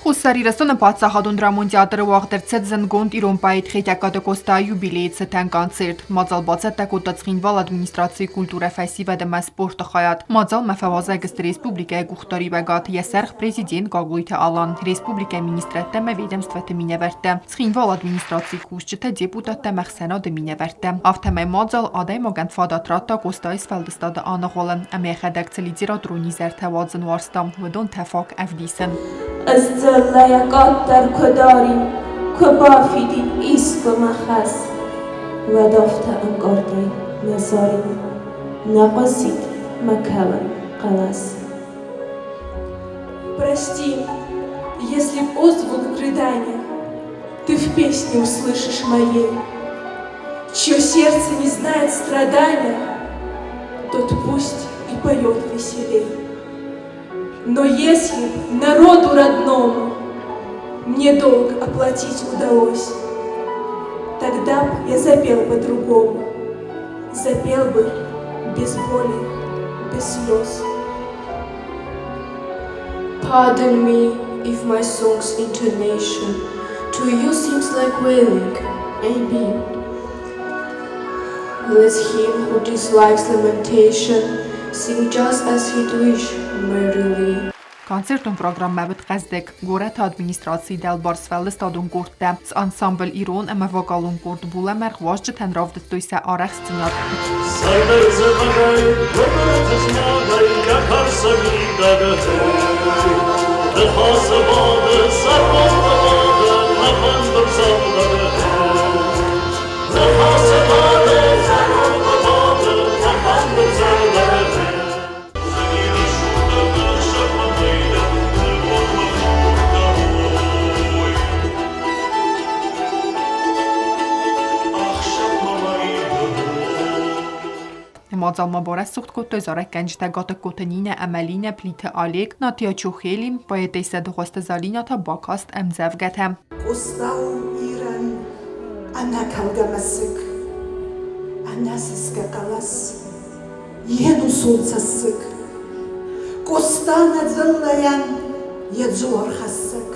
Хуссар Ирыстоны паддзахадон драмон театры уагъд ӕрцыд зындгонд ирон поэт Хетӕгкаты Къостайы юбилейы цытӕн концерт. Мадзал бацӕттӕ кодта Цхинвалы администрацийы культурӕ, фӕсивӕд ӕмӕ спорты хайад. Мадзалмӕ фӕуазӕг сты республикӕйы къухдариуӕгад, йӕ сӕргъ президент Гаглойты Алан, республикӕйы министрӕдтӕ ӕмӕ ведомствӕты минӕвӕрттӕ, Цхинвалы администрацийы кусджытӕ, депутаттӕ ӕмӕ ӕхсӕнады минӕвӕрттӕ. Афтӕмӕй мадзал адӕймагӕн фадат радта Къостайы сфӕлдыстады аныгъуылын ӕмӕ йӕхӕдӕг цы литературон изӕртӕ уадзын уарзта, уыдон тӕфаг ӕвдисын. Ӕз дзыллӕйӕ къаддӕр куы дарин, куы бафидин искуы мӕ хӕс, уӕд афтӕ ӕнкъардӕй нӕ зарин, нӕ хъуысид мӕ кӕуын хъӕлӕс. Прости, если б отзвук рыдания ты в песне услышишь моей, Чье сердце не знает страдания, тот пусть и поет веселей. Но если б народу родному мне долг оплатить удалось, Тогда б я запел по-другому, запел бы без боли, без слез. Pardon me if my song's intonation to you seems like wailing, maybe. Let him who dislikes lamentation sing just as he'd wish merrily. Концертон программӕ уыд хъӕздыг. Горӕты администрацийы дӕлбар сфӕлдыстадон къордтӕ, ансамбль «Ирон» ӕмӕ вокалон къорд «Булӕмӕргъ» уазджытӕн равдыстой сӕ арӕхстдзинад. Мадзалмӕ барӕсугъд кодтой зарӕггӕнджытӕ Гатыгкоты Нинӕ ӕмӕ Линӕ Плиты Олег, Натия Чохели, поэтессӕ Дыгъуызты Залинӕ та бакаст ӕмдзӕвгӕтӕ. Къоста у Ирӕн ӕнӕкӕлгӕ мӕсыг, ӕнӕсысгӕ хъӕлӕс. Йе нусон цӕссыг. Къоста нӕ дзыллӕйӕн йӕ дзуархӕссӕг,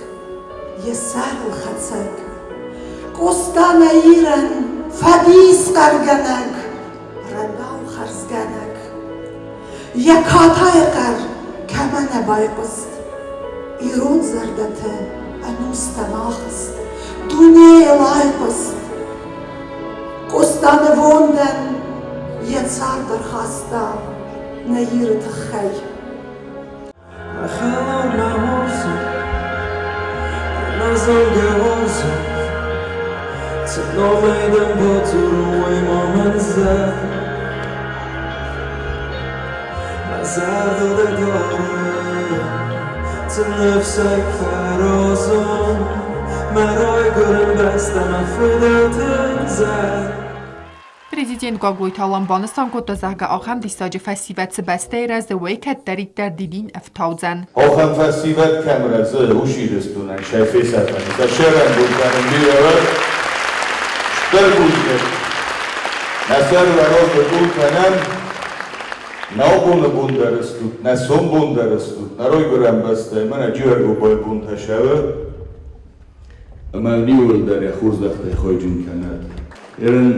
йӕ сӕрыл хӕцӕг. Къоста нӕ Ирӕн фӕдис хъӕргӕнӕг, рӕдау хӕрзгӕнӕг. Йӕ катайы хъӕр кӕмӕ нӕ байхъуыст, ирон зӕрдӕты ӕнустӕм ахызт, дунейыл айхъуыст. Къоста нывондӕн йӕ цард ӕрхаста нӕ Иры тыххӕй. Мӕ хӕлар мӕ уарзон, ӕнӕзонгӕ уарзон, Цы номӕй дӕм бадзурон, уый ма мын зӕгъ. Мӕ зӕрдыл дӕ дарын, цы ныфсӕй фӕразон, Мӕ райгуырӕн бӕстӕ, мӕ фыдӕлты зӕхх. Президент Гаглойты Алан банысан кодта, зӕгъгӕ, ахӕм диссаджы фӕсивӕд цы бӕстӕйы рӕзы, уый кӕддӕриддӕр дидин ӕфтаудзӕн. Ахӕм фӕсивӕд кӕм рӕзы, уыцы Ирыстонӕн сӕ фесӕфӕны, сӕ сӕрӕнбон кӕнын бирӕ уӕд. Стыр бузныг! Нӕ сӕр уӕ разы къул кӕнӕм, нӕ абоны бон дӕр стут, нӕ сомбон дӕр стут, нӕ райгуырӕн бӕстӕйы мӕнӕ Джиуӕргуыбайы бонтӕ сӕвы, ӕмӕ иууылдӕр йӕ хорзӕхтӕй хайджын кӕнӕд. Ерын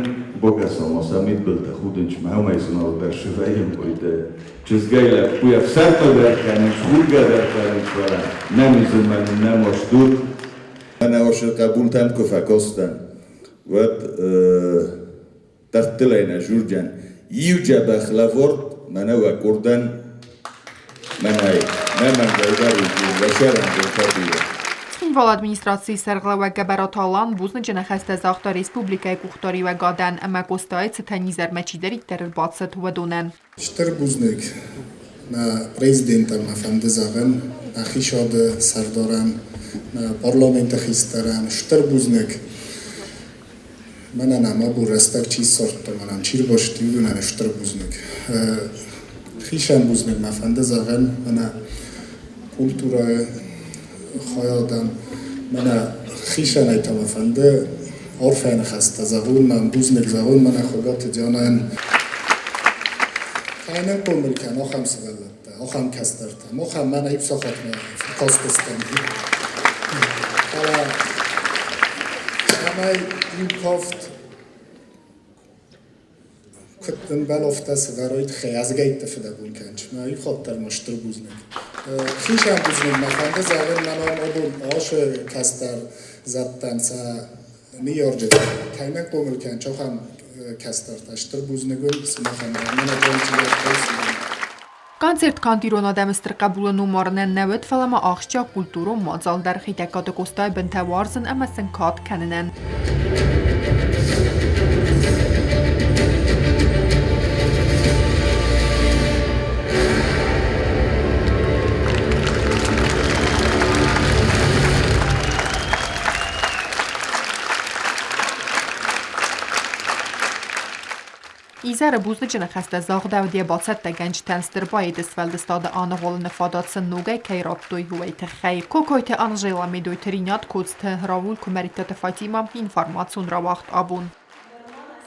бакӕсӕм сӕ мидбылтӕ худынчмӕ, уымӕй зынаргъдӕр сывӕййын хъуыды. Чызгӕй лӕппуйӕ ӕфсӕрмы дӕр кӕнынц, худгӕ дӕр кӕнынц, фӕлӕ нӕм изынмӕ нӕм астут. Мӕнӕ осы хъӕбултӕм куы фӕкастӕн, уӕд дӕрдтылӕй нӕ журджан иу дзӕбӕх лӕвӕрд мӕнӕ уӕ къордӕн мӕнӕй, нӕ мӕнгӕй дӕр уӕ сӕрӕнбон фӕбирӕ. Цхинвалы администрацийы сӕргълӕууӕг Гӕбӕраты Алан бузныджы ныхӕстӕ загъта республикӕйы къухдариуӕгадӕн ӕмӕ Къостайы цытӕн изӕрмӕ чидӕриддӕр ӕрбацыд, уыдонӕн. Стыр бузныг нӕ президентӕн мӕ фӕнды зӕгъын, нӕ хицауады сӕрдарӕн, нӕ парламенты хистӕрӕн стыр бузныг. Мӕнӕн ӕмӕ бур рӕстӕг чи ссардта, мӕнӕн чи рбасти, уыдонӕн стыр бузныг. Хицӕн бузныг мӕ фӕнды зӕгъын, мӕнӕ культурӕйы хайадӕн, мӕнӕ хицӕнӕй та мӕ фӕнды арфӕйы ныхӕстӕ зӕгъун, мӕн бузныг зӕгъун мӕнӕ Хуыгаты Дианӕйӕн. Кӕй хъомыл кӕн ахӕм сывӕллӕттӕ, ахӕм кӕстӕртӕ. Махӕн мӕнӕ иу сахатмӕ фӕкастыстӕм. Фӕлӕ цӕмӕй иу кафт куыд ӕмбӕлофтӕ сӕвӕрой тыххӕй ӕзгӕйттӕ фыдӕбон кӕныс. Мӕ иу хатт дӕр ма стыр бузныг. Хицӕн бузныг мӕ фӕнды зӕгъын мӕнӕн абон ацы кӕстӕр зӕдтӕн сӕ ныййарджытӕ кӕй нӕ хъомыл кӕнынц, ахӕм кӕстӕртӕ. Стыр бузныг уын сымахӕн дӕр. Мӕнӕ Джонджиаты Концерт канд ирон адӕмы стыр хъӕбулы ном арынӕн нӕ уыд, фӕлӕ ма ахсджиаг культурон мадзал дӕр Хетӕгкаты Къостайы бынтӕ уарзын ӕмӕ сын кад кӕнынӕн. Изӕры бузныджы ныхӕстӕ загъдӕуыд йӕ бацӕттӕгӕнджытӕн стыр поэты сфӕлдыстады аныгъуылыны фадат сын ногӕй кӕй радтой, уый тыххӕй. Кокойты Анжела, Медойты Ринат, Коцты Рауль, Куымӕридтаты Фатимӕ, информацион рауагъд абон.